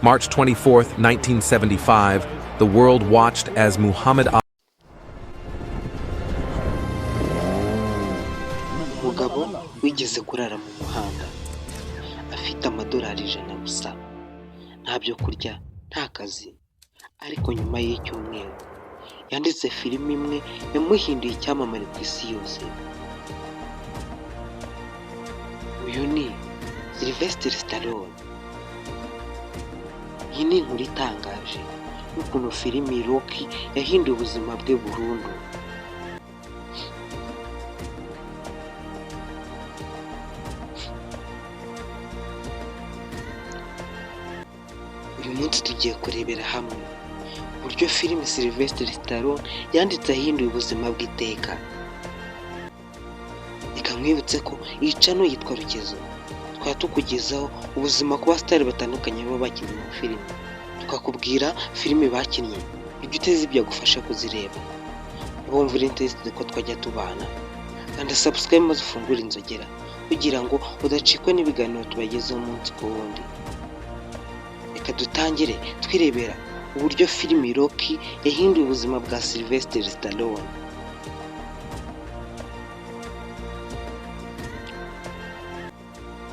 March 24th, 1975, the world watched as Muhammad Umugabo wigeze kurara mu muhanda afite amadolari 100 gusa, nta byo kurya, nta kazi, ariko nyuma y'icyumweru yanditse filime imwe yamuhinduye icyamamare ku isi yose. Uyu ni Sylvester Stallone. Iyi ni inkuru itangaje y'ukuntu filimi Rocky yahinduye ubuzima bwe burundu. Uyu munsi tugiye kurebera hamwe uburyo filime Sylvester Stallone yanditse ahinduye ubuzima bw'iteka. Reka nkwibutse ko iyi channel yitwa Rukezo, tukaba tukugezaho ubuzima ku basitari batandukanye baba bakinnye mu filime, tukakubwira filime bakinnye, ibyo uteze byagufasha kuzireba. Niba wumva uri interested ko twajya tubana, kanda subscribe maze ufungure inzogera kugira ngo udacikwa n'ibiganiro tubagezaho umunsi ku wundi. Reka dutangire twirebera uburyo filimi Rocky yahinduye ubuzima bwa Sylvester Stallone.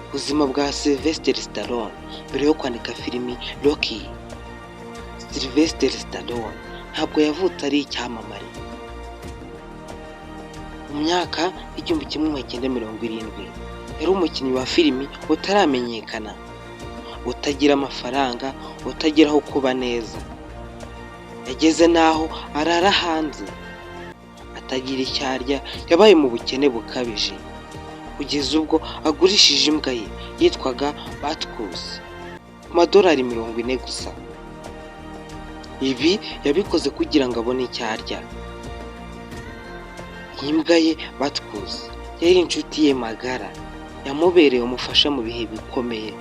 Ubuzima bwa Sylvester Stallone mbere yo kwandika filimi Rocky. Sylvester Stallone ntabwo yavutse ari icyamamare. Mu myaka y'1970 yari umukinnyi wa filimi utaramenyekana, utagira amafaranga, utagira aho kuba neza. Yageze n'aho arara hanze, atagira icyo arya, yabaye mu bukene bukabije, kugeza ubwo agurishije imbwa ye yitwaga Butkus ku madolari 40 gusa. Ibi yabikoze kugira ngo abone icyo arya. Iyi mbwa ye Butkus yari inshuti ye magara, yamubereye umufasha mu bihe bikomeye,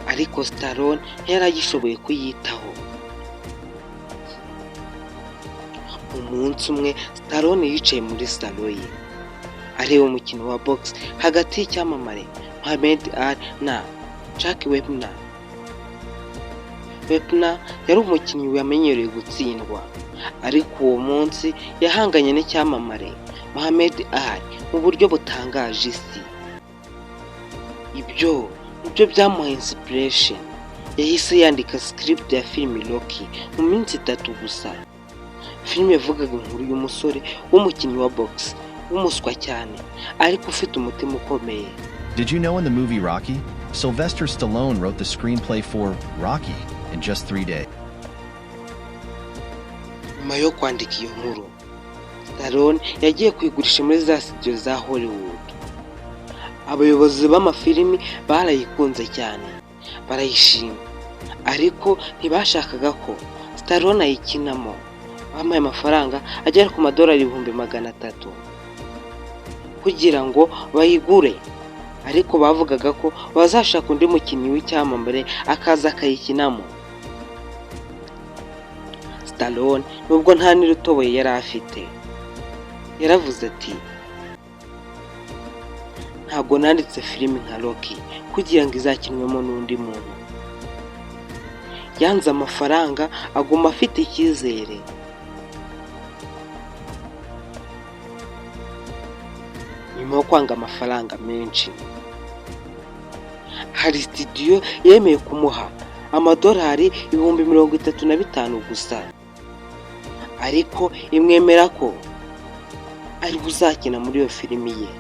ariko Stallone ntiyari agishoboye kuyitaho. Umunsi umwe Stallone yicaye muri salo ye areba umukino wa box hagati y'icyamamare Muhammad Ali na Chuck Wepner. Wepner yari umukinnyi wamenyereye gutsindwa, ariko uwo munsi yahanganye n'icyamamare Muhammad Ali mu buryo butangaje isi. Ibyo nibyo byamuhaye inspiration. Yahise yandika script ya filime Rocky mu minsi 3 gusa. Filime yavugaga inkuru y'umusore w'umukinnyi wa box w'umuswa cyane ariko ufite umutima ukomeye. Did you know in the movie Rocky, Sylvester Stallone wrote the screenplay for Rocky in just 3 days? Nyuma yo kwandika iyo nkuru, Stallone yagiye kuyigurisha muri za studio za Hollywood. Abayobozi b'amafilimi barayikunze cyane, barayishima, ariko ntibashakaga ko Stallone ayikinamo. Bamuhaye amafaranga agera ku madolari 300,000 kugira ngo bayigure, ariko bavugaga ko bazashaka undi mukinnyi w'icyamamare akaza akayikinamo. Stallone nubwo nta n'irutoboye yari afite, yaravuze ati: "Ntabwo nanditse filimi nka Rocky kugira ngo izakinwemo n'undi muntu." Yanze amafaranga, aguma afite icyizere. Nyuma yo kwanga amafaranga menshi, hari studio yemeye kumuha amadolari 35,000 gusa, ariko imwemera ko ari uzakina muri iyo filimi ye.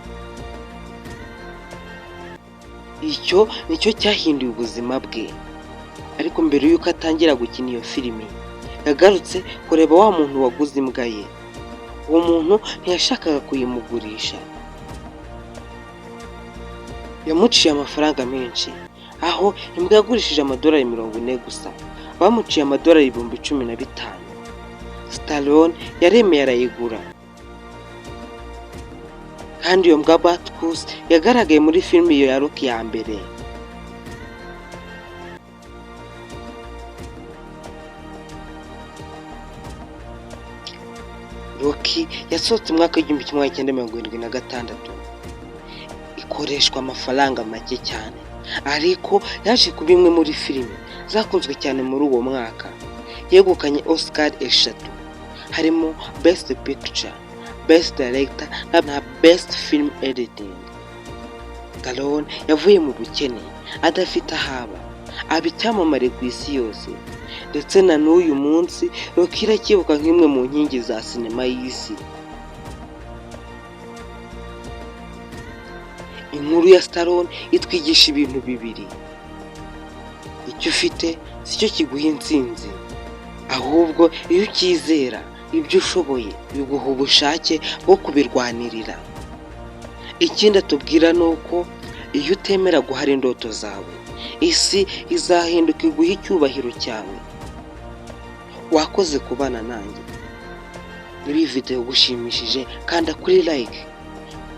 Icyo nicyo cyahinduye ubuzima bwe. Ariko mbere y'uko atangira gukina iyo filimi, yagarutse kureba wa muntu waguze imbwa ye. Uwo muntu ntiyashakaga kuyimugurisha, yamuciye amafaranga menshi. Aho imbwa yagurishije amadolari 40 gusa, bamuciye amadolari 15,000. Stallone yaremeye arayigura, kandi iyo mbwa Butkus yagaragaye muri filimi ya Rocky ya mbere. Rocky yasohotse mu mwaka w'1976, ikoreshwa amafaranga make cyane, ariko yaje kuba imwe muri filime zakunzwe cyane muri uwo mwaka. Yegukanye Oscar eshatu, harimo Best Picture, Best Director na Best Film Editing. Stallone yavuye mu bukene adafite aho aba, aba icyamamare ku isi yose, ndetse na n'uyu munsi Rocky iracyibuka nk'imwe mu nkingi za sinema y'isi. Inkuru ya Stallone itwigisha ibintu bibiri: icyo ufite sicyo kiguha intsinzi, ahubwo iyo ucyizera ibyo ushoboye biguha ubushake bwo kubirwanirira. Ikindi atubwira ni uko iyo utemera guhara indoto zawe, isi izahinduka iguhe icyubahiro cyawe. Wakoze kubana nanjye. Niba iyi video igushimishije, kanda kuri like,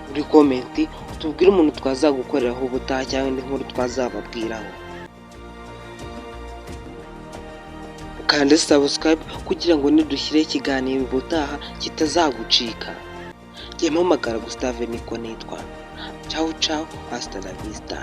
muri comment utubwire umuntu twazagukoreraho ubutaha cyangwa indi nkuru twazababwiraho. Ukande subscribe kugira ngo nidushyire ikiganiro ubutaha kitazagucika. Njye mpamagara Gustave niko nitwa. Ciao ciao, hasta la vista.